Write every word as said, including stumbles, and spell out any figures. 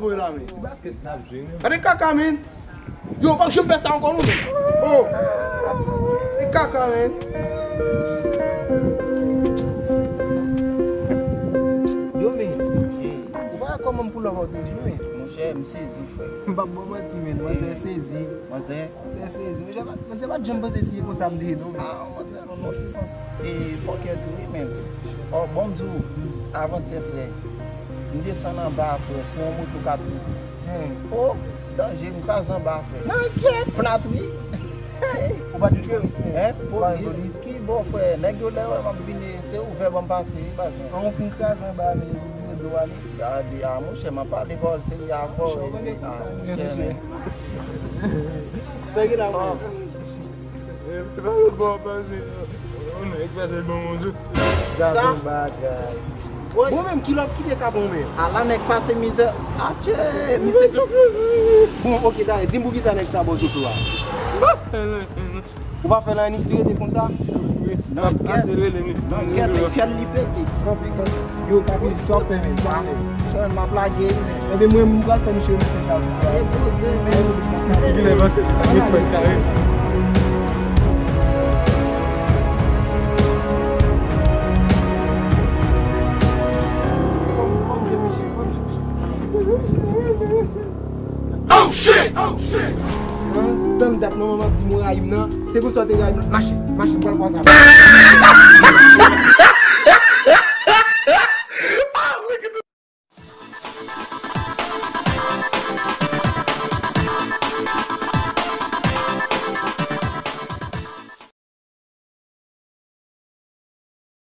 Woy la, men. Ti basket n ap jwe, men. Gade kaka, men. Yo, w p ap janm fè sa ankò, non, men. Oh. E kaka, men. Yo, men. Ou pa wè kòman m pull up out de jwe, men. Monchè, m sezi, frè. M p ap ba w manti, men. Manzè sezi. Manzè. Manzè sezi. Monchè, pa- manzè pa t janm panse si e konsa m te ye, non, men. Ah, manzè. Yon ti sans e fòkè tou wi, men. Oh, bon, m di w, avantyè, frè, m desann anba, frè, sou yon moto kat wou. Oh, danje, m kraze anba, frè. Nan kèt, plat, wi. Ou pa t jwenn polis, men? Hein? Polis? Ki bò, frè? Nèg yo lè wè m ap vini, se ouvè ban m pase, wi, pa jwenn. An, ou fin kraze anba, men, ou vire do w ale. Gade, ah, monchè, m ap pale pawòl serye avè w. Monchè, ou pa gen konsa, men, monchè, men. Sa ki la, mwen? E pa lòt bò w pase. Yon nèg pase l ban mwen sou. Gade yon bagay. Bon, menm, kilòt kite kap mwen, men. Ala nèg pase mizè. Atchè, misye. Bon, oke, talè, di m poukisa nèg sa ba w sou kou a. Ou pa fè l anyen, li rete konsa? Nan kèt, li fyèl li pete. Kanpe, kanpe. Yo, kanpe, sa w fè menm, sa w fè. Sèl m ap lage. Ebyen, mwen, m pral fè misye mete gaz. Repoze, men. Kilè panse, li fè kare. Fò m, fò m jwe misye, fò m jwe misye. Oh shit! Oh shit! An, tann dat manman m ap di m ou rayi m nan. Se konsa w te rayi m nan. Mache, mache, m pral pran sa.